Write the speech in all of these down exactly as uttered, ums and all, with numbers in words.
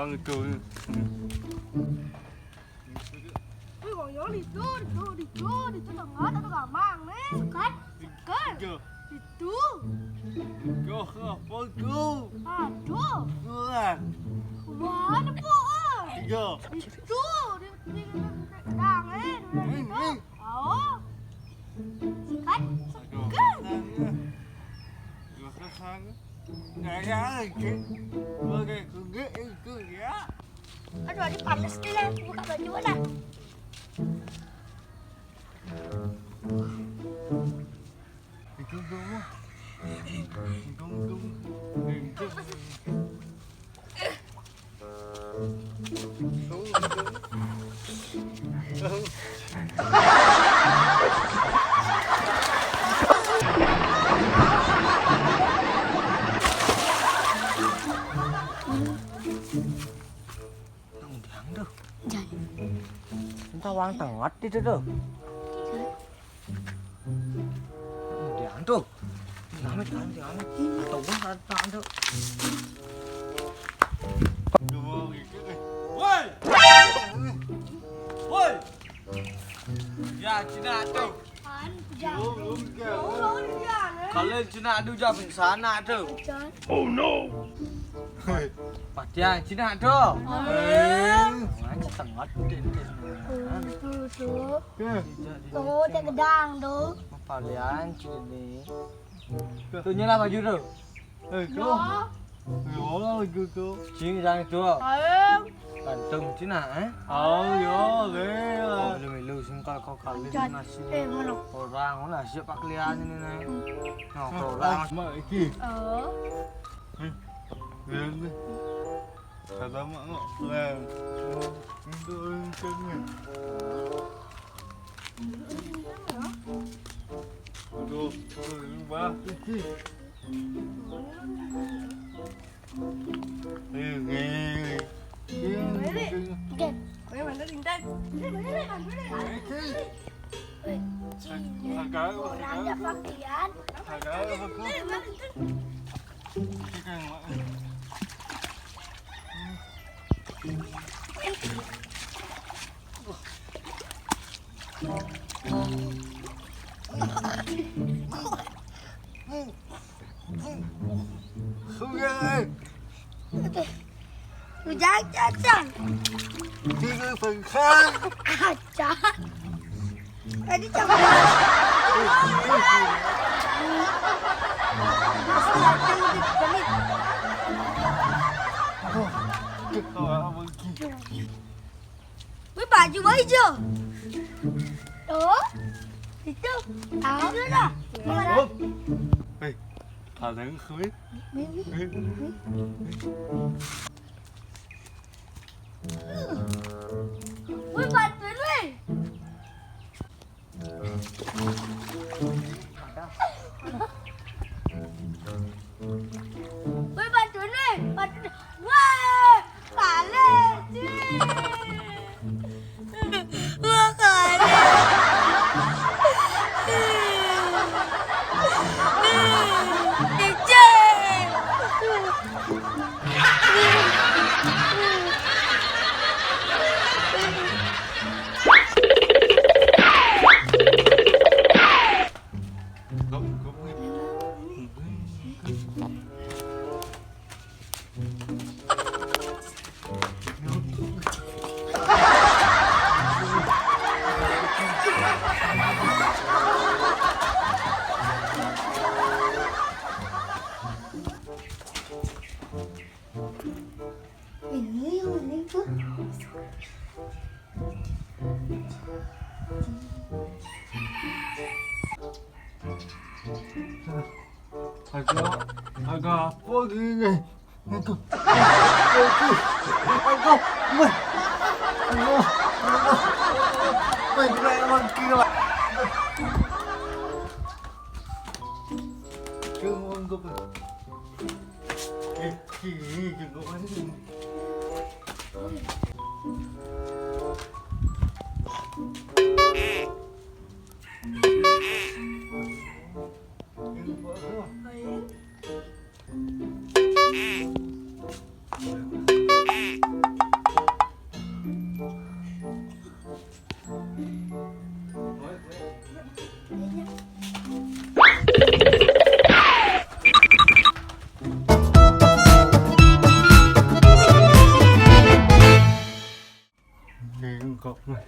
Wih, Bang Yong, itu, itu, itu, itu tengah, itu gampang, nih. Sekat? Sekat. Tiga. Itu. Tiga, apa itu? Aduh. Dua. Mana, Po? Tiga. Itu, di, di, di, di, tangan. Ini, ini. Oh. Sekat? Aduh. Sekat. Dua kali. Nggak ada lagi. Pakai kulit itu ya. Aduh, aduh, panas nih, lah. Buka baju lah. Itu dulu. Untung, untung. Untung. Nang diang tuh. Jangan. Entah wong tenget itu tuh. Jangan. Nang diang tuh. Diang, diang, diang. Atau wong kan tuh. Woi! Woi! Ya, Cina tuh. Kan, jangan. Kalau Cina tuh jawab sana tuh. Jangan. Oh no. Patihan Cina tuh. Eh. Ngaji tengah tuh. Tuh, tuh. Tuh, dia gedang tuh. Palian Cina nih. Tuh, nyala baju tuh. Eh, tuh. Ya. Ya, lagi tuh. Cing, jangan tuh. Ayo. Gantung Cina, eh? Oh, ya, deh. Oh, lu milu sing kal kau kali nasi. Eh, mana? Orang nasi pak kalian ini, nih. Nah, orang. Mak, iki. Oh. Eh, lihat nih. Kata mak, mak, keren. Untuk orang cengeng. Aduh, aduh, ini bah, tinggi. Ini. Ini. Oke. Ini mana, Intan? Ini mana, Intan? Ini mana, Intan? Ini. Weh, Cina. Agak, agak. Orang ada pakaian. Agak, agak. Ini mana, Intan? Sudah. Aduh. Lu jangan, jangan. Tidur pengkang. Acan. Tadi jangan. Wih, baju hijau. Tuh. Itu. Tahu dah. Oh. Hei, ada yang kue. Wih, bantuin, wih. Wih, bantuin, wih. Bantuin. Wah, kalah, Cing. Wah, kalah. Cing. Ini yang mana tuh? Agak, agak apa gini? Aduh. Aduh. Aduh. Weh. Aduh. Aduh. Weh, gila, emang gila. Gila, mantap. Eh, sini, jenguk mana sini? Lah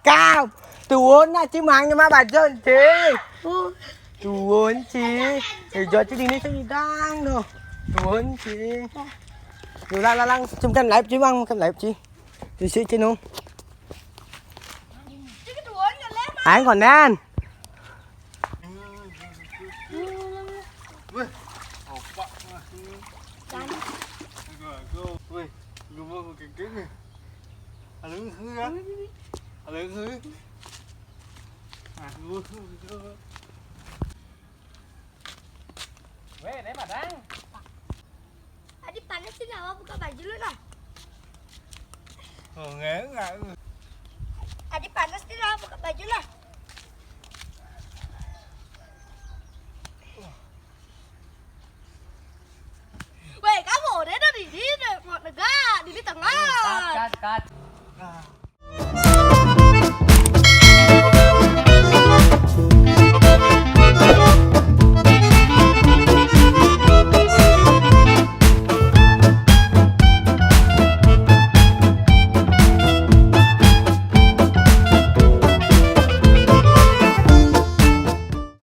kau. Tuôn na, chứ mang nhưng mà bà dọn chứ. Tuôn chứ. Thì do chứ đi nấy chứ đang đâu. Tuôn chứ. Dù lăng lăng lăng, chung canh lại chứ mang canh lại chứ. Thì sẽ chứ nung. Anh còn đen. Weh, opak. Weh, gue mau ke geng. Ada hư á. Ada hư. Aku. Weh, dia padang. Adi panas sih, nggak mau buka baju lu lah. Oh, nggak, nggak. Adi panas sih, nggak mau buka baju lah. Weh, kamu udah dari sini, mau negak, di tengah. Cut, cut, cut.